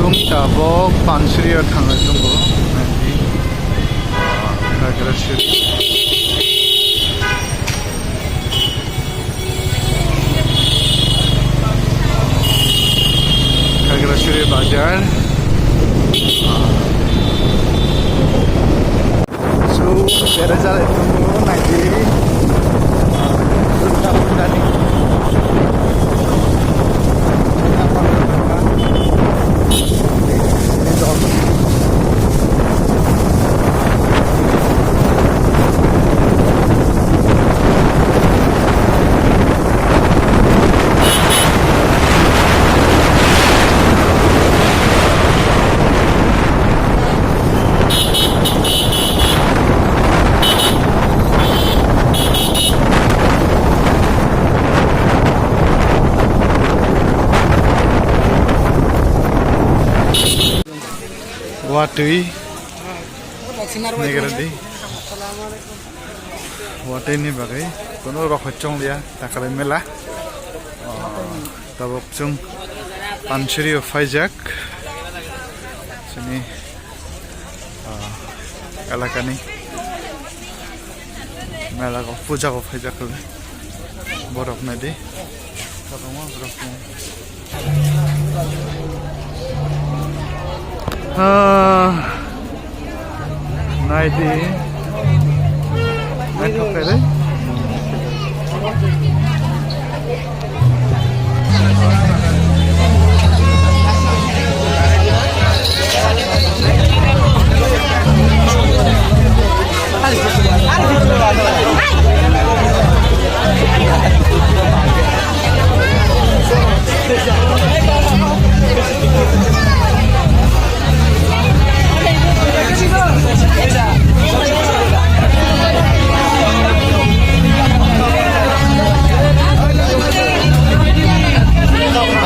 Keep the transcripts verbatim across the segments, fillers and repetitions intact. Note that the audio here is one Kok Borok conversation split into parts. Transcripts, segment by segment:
Tabok Pansiri o thangwi tongo. Khagrasiri. Khagrasiri bazar. So, berai jalai tongo, naidi. Durga Puja ni. Watwi negradi. Watwi ni bagwi kono rok chongliya takale mela. Tabok chwng Pansiri o phaijak. Chini, ah, elakani mela o puja o phaijak le borok naidi. Borok borok. Ah. Naidi. Naithok khe de.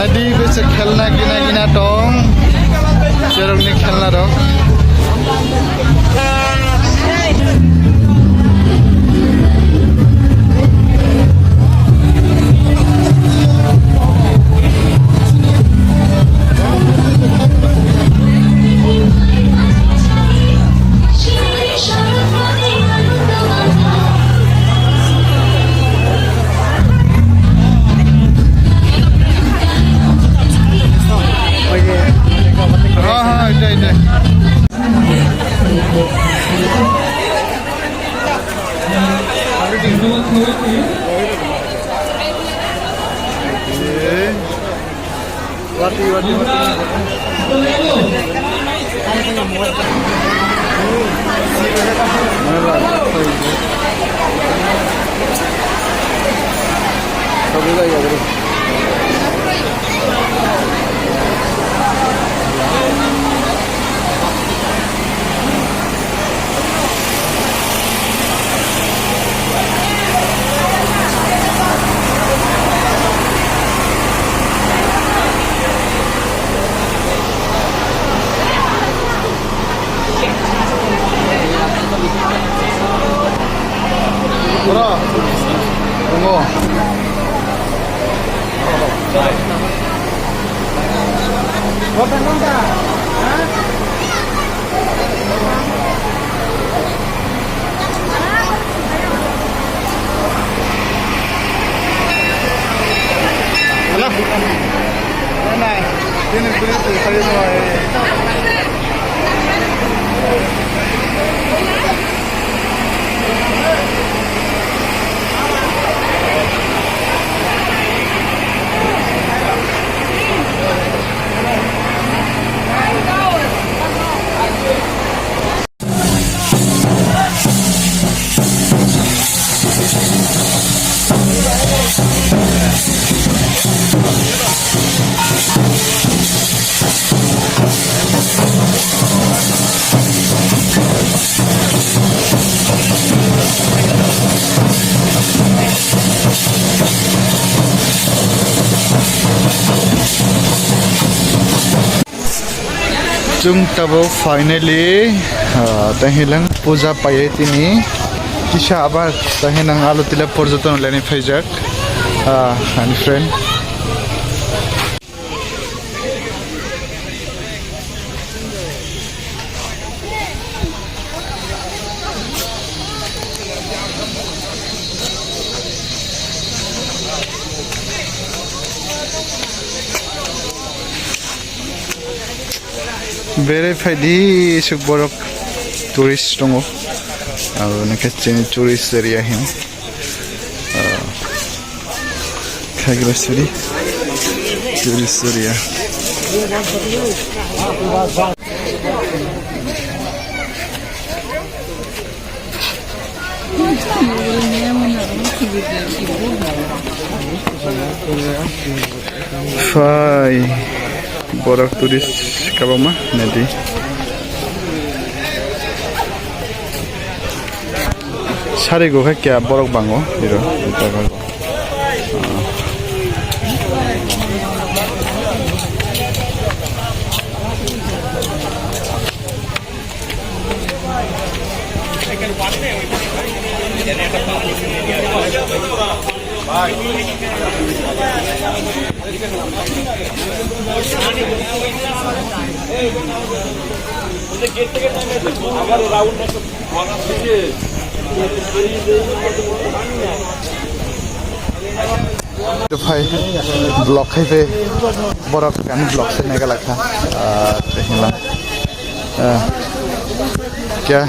Adi bese khelna gina gina tong. Cherokni khelna rok. Wati, wati, wati. Bro, tunggu. Hello. Nai, nai. Tini beri tu saya mau. Chwng tabuk finally, ah, tei hilang puja paiwi tini kisa abar tei hinang alu tila porjoton leni phaijak, ah, ani friend. Bere phaidi suk borok tourist tongo. Abo nokhe chini tourist area hin. Ah, Khagrasari tourist area. Phai borok tourist kabangma nadi. Sari go khe kya borok bango iro. Phai vlog khai phai borok ani vlog se nai galak kha. Ah, tei hwnla. Ah, kya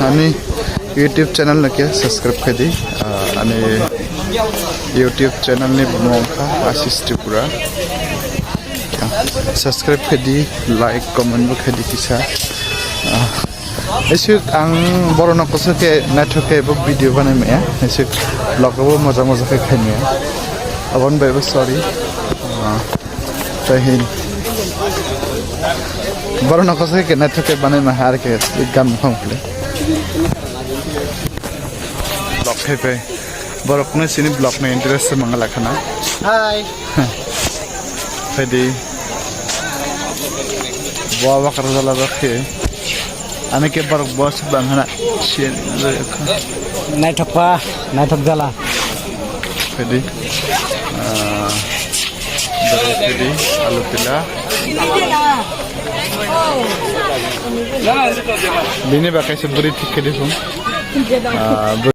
ani YouTube channel no kya subscribe khai di. Ah, ani YouTube channel ni bumung kha Ashish Tripura. Kya subscribe khai di, like, comment bo khai di kisa. Ah, Isuk ang borok no kosok khe naithok khe bo video banai maya. Isuk vlog bo moja moja khe khai maya. Aboni bai bo sorry. Ah, tei hin. Borok no kosok khe naithok khe banai ma har khe gam kham khle. Vlog khai phai. Borok no sini vlog no interest se mangala khana. Hi. Phaidi. Bo bakar jala bakhe. Ani ke borok bo se bang hana. Sien. Naithok pa, naithok jala. Phaidi. Ah, borok phaidi, alu pila. Bini bakai se buri thik khe di phung. Ah,